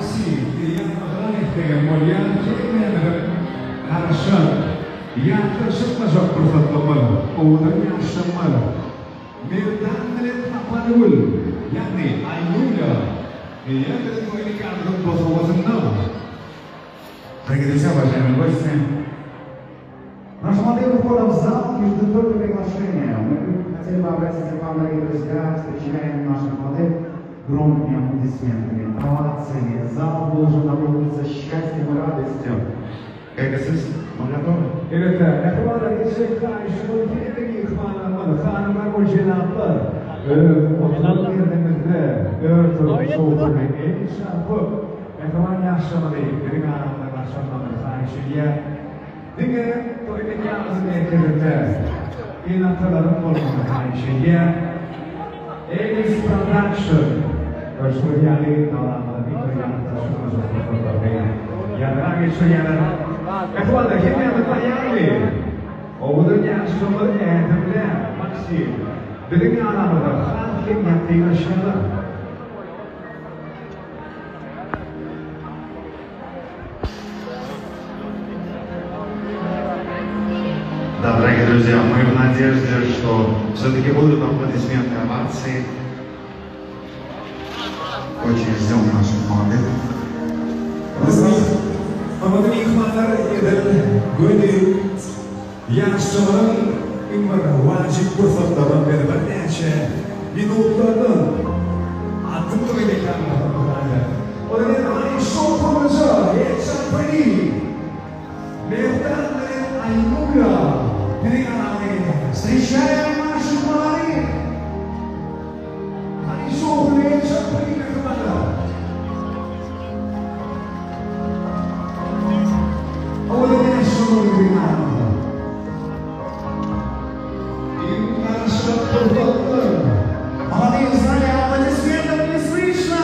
Maksim, eýýäm yglan etsegem bolýar, hemmämiziň garaşan, ýatdan çykmajak pursatlarymyz, owadan ýaşlarymyz Merdan bilen Sapargül, ýagny Aýnulýa eýýäm biziň toý nikamyzyň bosagasynda. Дорогие друзья, уважаемые гости, наши молодые входом в зал и ждут только приглашения. Мы хотели бы обратиться к вам, дорогие друзья, встречаем наших молодых громкими аплодисментами, овациями. Зал должен наполниться счастьем и радостью. Кайгасыз, мы готовы? Elbetde, mähribanlar, etjek haýyşymyz hemme myhmanlarymyz, hanymlar we jenaplar, öz oturan ýerlerimizde ör turup, şowhunly el çarpyp, mähriban ýaşlarymyzy biziň aramyzda garşy almagyny haýyş edýär. Diňe toý mekanymyzyň merkezinde ene-atalaryň bolmagyny haýyş edýär. Ellis Production görşüňiz ýaly dabaramyza bir bir ýatdan çykmajak pursatlaryny ýazga geçirýärler. Mähribanlar hemmämiz taýýarmy? Owadan ýaşlarymyz ädimläp Maksim biziň aramyza has hem ýakynlaşýarlar. Да, дорогие друзья, мы в надежде, что все-таки будут аплодисменты, овации. Очень ждем наших молодых. Hormatly myhmanlar, edil göni ýaşlarymyzyň iň bir wajyp pursatlaryndan biri birnäçe minutlardan altyn toý mekanymyzda guralýar. Olar hem Aý şowhunlyja el çarpyny Merdan bilen Aýnura biziň aramyza gelýärler. Встречаем наших молодых! Aý şowhunly el çarpyny mähribanlar! Owadan ýaşlarymyz biziň aramyzda. Iň garaşylan pursatlar. Молодые в зале, аплодисментов не слышно!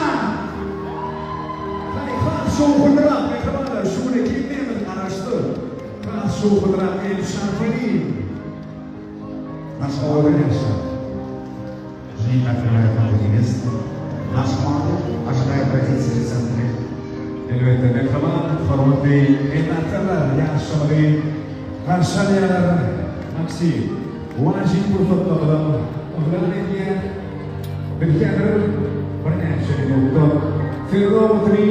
Hany has şowhunlyrak mähribanlar şu güne hemmämiz garaşdyk. Has şowhunlyrak el çarpyny. Наш Owadan ýaşlar. Жених открывает новую невесту. Наших молодых ожидают родители в центре. Elbetde mähriban hormatly ene-atalar ýaşlarymyzy garşy alýarlar. Maksim, wajyp pursatlarymyzam yglan edýär. Biz häzir birnäçe minutdan söz nobatyny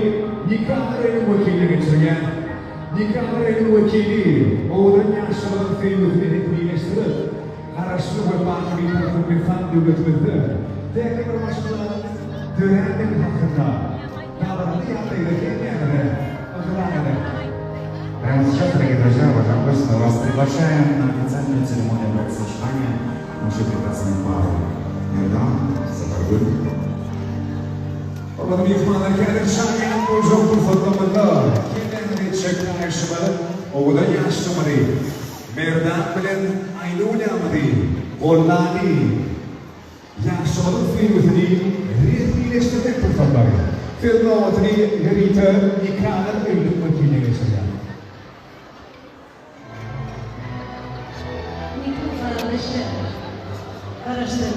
Nikalar öýüniň wekiline geçirýän. Nikalar öýüniň wekili owadan ýaşlarymyzyň söýgüsini resmileşdirip, Garaşsyz we baky Bitarap Türkmenistan döwletimizde täze bir maşgalanyň dörändigi hakynda dabaraly ýagdaýda hemmämize yglan eder. Прямо сейчас, дорогие друзья, уважаемые гости, мы вас приглашаем на официальную церемонию бракосочетания нашей прекрасной пары. Мердан, Сапаргуль. Hormatly myhmanlar, häzir şaýat boljak pursatlarymyzda hemmämize etjek haýyşymyz owadan ýaşlarymyzy Merdan bilen Aýnulýamyzy gollaly, ýaşlarymyzyň söýgüsini resmileşdirmek pursatlary. Söz nobatyny ýörite Nikalar öýüniň wekiline geçirýär. Nika baglaşýar. Garaşsyz,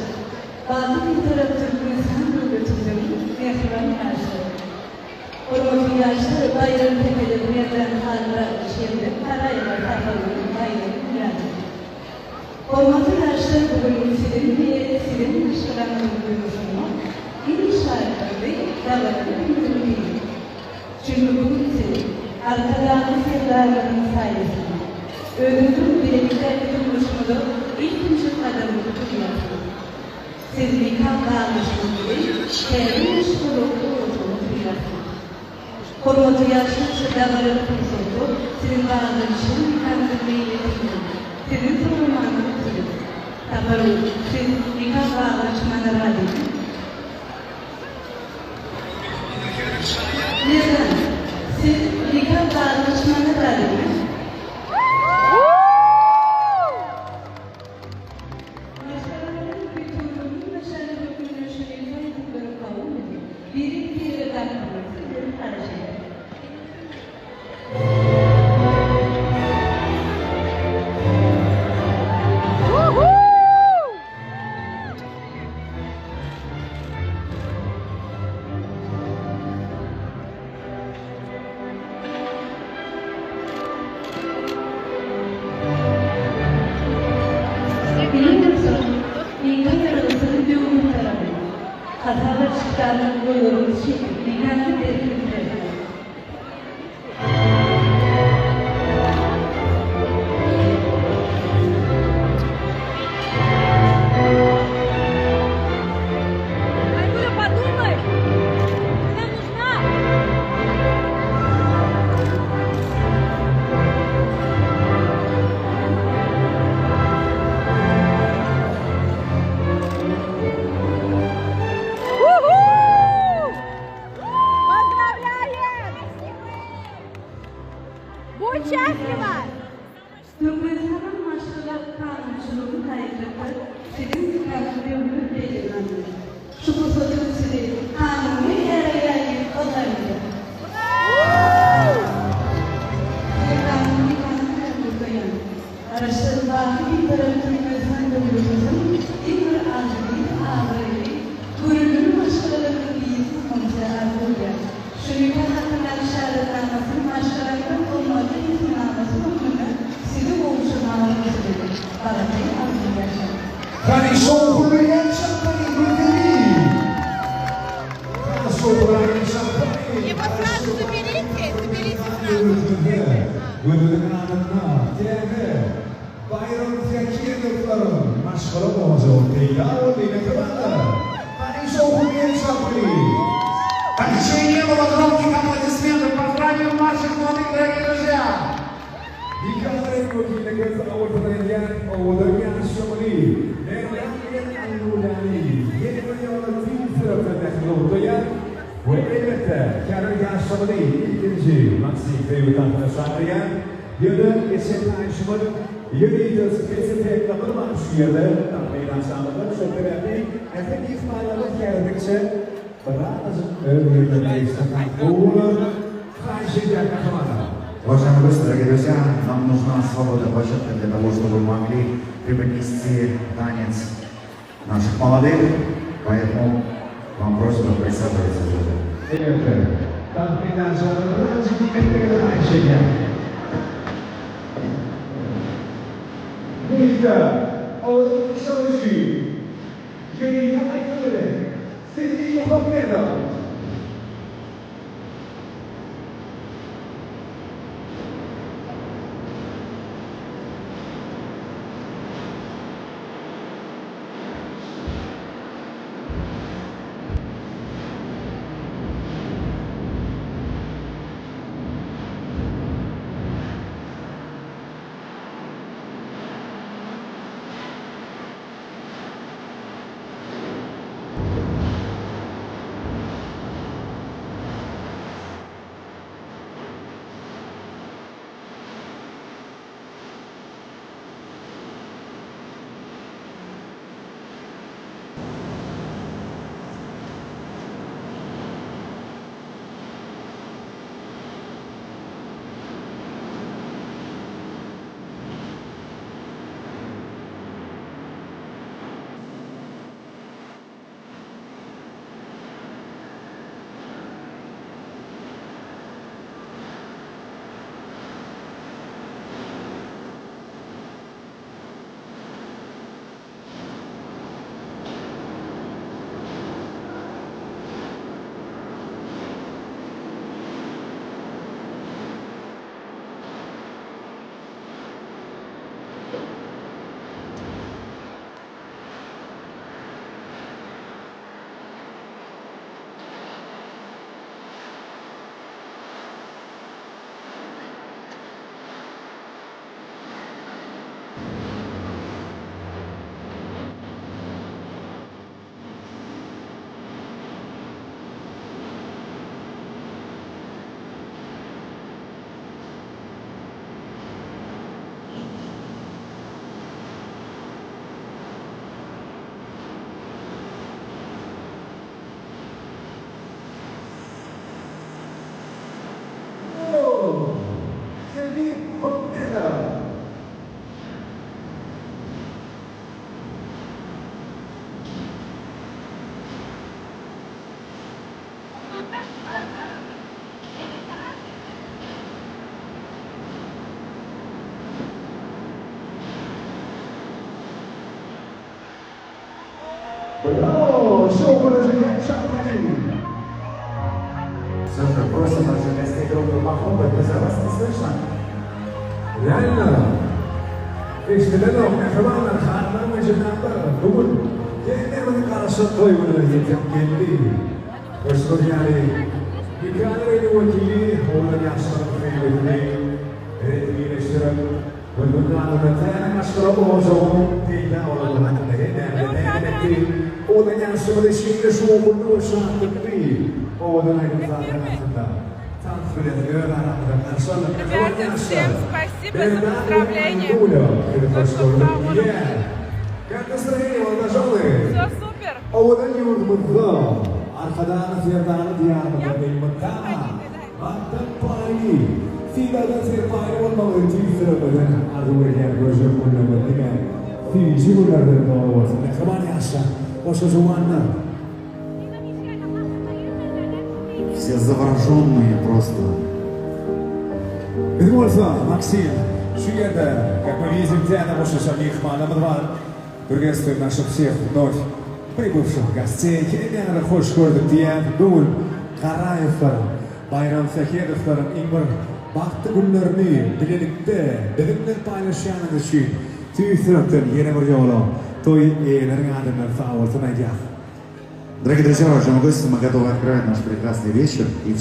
baky Bitarap Türkmenistan döwletimiziň mähriban ýaşlary! Hormatly ýaşlar Baýram Sehedow Merdan Halmyradow Şemli Garaýewa Sapargül Baýram Nyýazow. Hormatly ýaşlar bu gün siziň we siziň maşgalaňyzyň durmuşynda iň şatlykly dabaraly günleriň biri. Çünki bu gün siz Arkadagly Serdarymyzyň saýasynda özüňiziň bilelikdäki durmuşyňyza ilkinji gadamyňyzy goýýarsyňyz. Siz nika baglaşmak bilen täze maşgala ojagyny gurýarsyňyz. Hormatly ýaşlar şu dabaraly pursatda siziň baglanşan nikaňyzyň meýletinleri sizden soramanyňyzy isledik. Sapargül, siz nika baglaşmana razymy? Merdan, siz nika baglaşmana razymy? Maşgalalaryň bütewüliginiň nyşany hökmünde şu nika ýüzükleri kabul edip, birek-birege dakmagy sizden haýyş ederis. Hasap açyş kitabyna gollaryňyzy çekip, nikany berkidip bilersiňiz. Айгуля, подумай! Ты нам нужна! Уху! Поздравляем! Будь счастлива! Türkmenistanyň maşgala kanunçylygyny taýynlykda siziň nikanyňyz döwlet bellenildi. Şu pursatda sizi kanuny äre-ýaý diýip yglan edýär. Sizi kanuny nikanyň bilen gutlaýan. Garaşsyz, baky Bitarap Türkmenistan döwletimiziň iň bir ajaýyp, abraýly, görümli maşgalalarynyň biri bolmagyňyzy arzuw edýän. Şu nika hakyndaky şahadatnamasyny maşgalaňyzyň gymmatly resminamasy hökmünde size gowşurmaga rugsat ediň. Bagtly, arzuwly ýaşaň! Hany şowhunly el çarpyň gördümi? Hany şowhunly el çarpyň. Его сразу заберите, заберите сразу. Döwletimizde gözüniň alnynda täze Baýram Täkiýewleriň maşgala ojagy peýda boldy, mähribanlar. Hany şowhunly el çarpyň. Так еще и не было громких аплодисментов. Поздравим наших молодых, дорогие друзья! Nikalary wekili gyz awulsyna gelýän owadan ýaşuly Merdan bilen Aýgülani ýene bir ýola tüýs ýürekden mähirli gutlaýar we elbetde häzir ýaşuly ilkinji Maksim söýgi tansyna çagyrýar. Ýöne geçen taýyşymyz ýörite spesifekli bir bar şu ýerde tans meýdançamyzda şol sebäpli ähli myhmanlarymyz häzirlikçe birazajyk öz ýerlerine geçse has gowy bolar. Haýyş edýän mähribanlar. Уважаемые гости, дорогие друзья, нам нужна свободная площадка для того, чтобы могли преподнести танец наших молодых. Поэтому вам просьба присаживаться. Elbetde, tans meýdançasyny birazajyk giňeltmegi haýyş edýän. Neyse, owadan nişan üçin ýörite aýdym bilen Sevgi Muhammedow. Sevgi Muhammedow. Bravo! Şowhunly. Реально, eşidilenok, mähribanlar, hanymlar we jenaplar, bu gün hemmämiziň garaşan toý gününe ýetip geldi. Görşüňiz ýaly, nikalar öýüniň wekili owadan ýaşlaryň söýgüsini resmileşdirip, Gülgün adynda täze maşgala ojagynyň peýda bolandygy hakynda hemmämize mälim etdi. Owadan ýaşlarymyzy şeýle şowhunly we şatlykly owadan aýdym-sazlaryň astynda tans bilen öz aramyzda garşy aldyk. Mähriban Ребята, всем ýaşlar, спасибо за Serdar we поздравления. Aýgula, sizi То, hoş что gördük sag boluň. diýýär. Как настроение, молодожены? Все супер. Owadan ýurdumyzda, Arkadag Serdarly Diýarymyzda elmydama bagtdan paýly, sylagdan serpaýly bolmagyny tüýs ýüregimizden arzuw edýän görjek günlerimiz diňe süýji günlerden doly bolsun, mähriban ýaşlar, goşa juwanlar! Все завороженные просто. Biz bolsa, Maksim, şu ýerde, как мы видим, täze goşulyşan myhmanlarymyz bar. Приветствуем наших всех вновь прибывших гостей. Hemmäňizi hoş gördük diýýän. Bu gün Garaýewler, Baýram Sähedowlaryň iň bir bagtly günlerini bilelikde biziň bilen paýlaşýanyňyz üçin tüýs ýürekden ýene bir ýola toý eýeleriň adyndan sagbolsun aýdýas. Дорогие друзья, уважаемые гости, мы готовы открывать наш прекрасный вечер. И